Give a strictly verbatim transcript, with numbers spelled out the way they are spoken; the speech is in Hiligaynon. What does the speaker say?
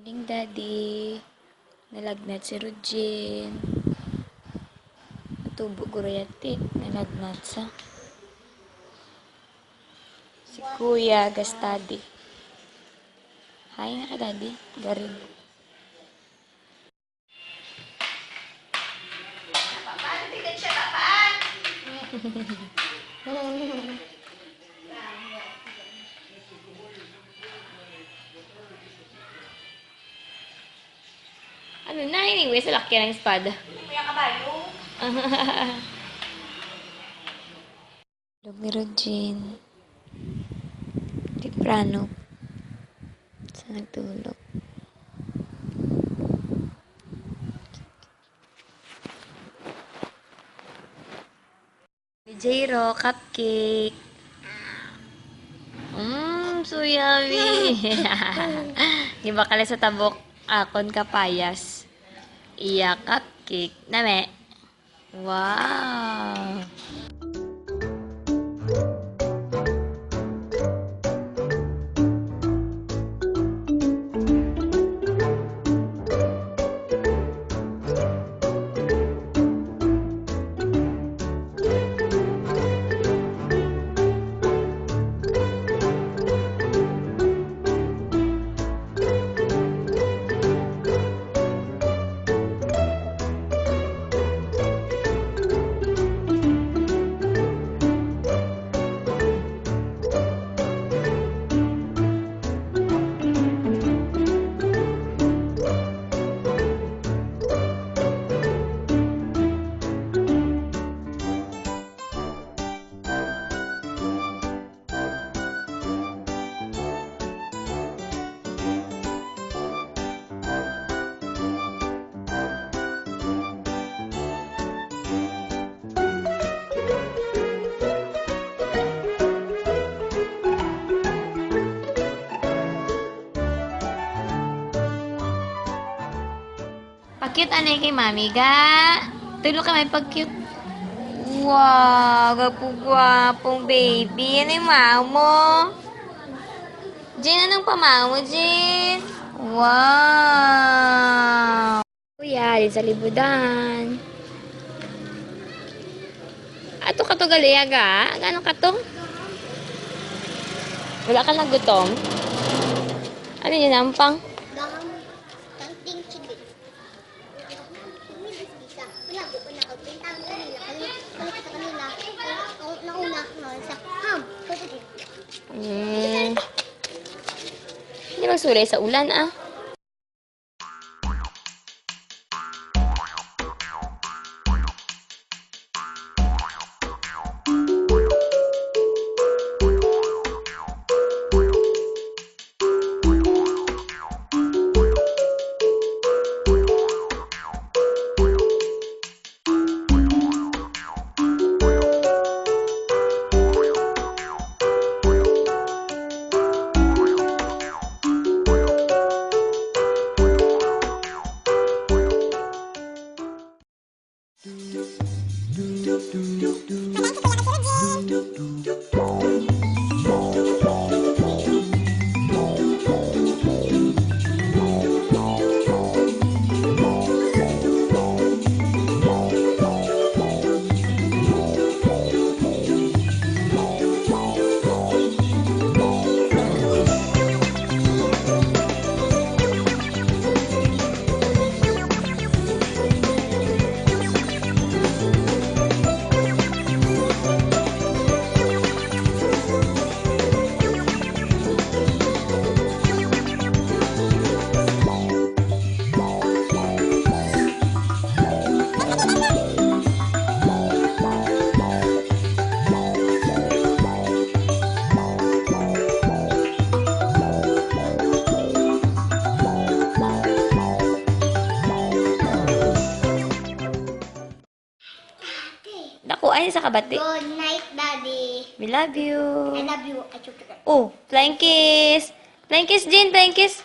Morning, Daddy. Nalagnat si Rujin. Natubo guro yati. Nalagnat sa. Si Kuya, ga-study. Hi na ka, Daddy. Garin. Ano na, anyway, sa laki ng espada. Kuya Kabayo. Tulog ni Rojin. Temprano. Sa nagtulog. Ni Jero, cupcake. Mm, so yummy. Gibakal sa tabok akon kapayas. Iya cupcake. Name. Wow. Pa-cute anay kay Mami, ga. Tulo ka may pa-cute. Wow, gwapo-gwapong baby. Ano yung mao mo? Jin, anong pamao mo, Jin? Wow. Kuya, din sa libudan. Ato ka to, Galiaga? Gano ka to? Wala ka nagutom? Ano yun, ampang? Dahang tanting chili. Pinago ko na, pagpinta ko kanila, kanila, kanila, kanila, ang nauna, no, sa ham. Mm. Hindi magsulay sa ulan, ah. Dako ay sa kabati. Good night, Daddy. We love you. I love you. Ay, chuk, chuk. Oh, flying kiss. Flying kiss, Jin. Flying kiss.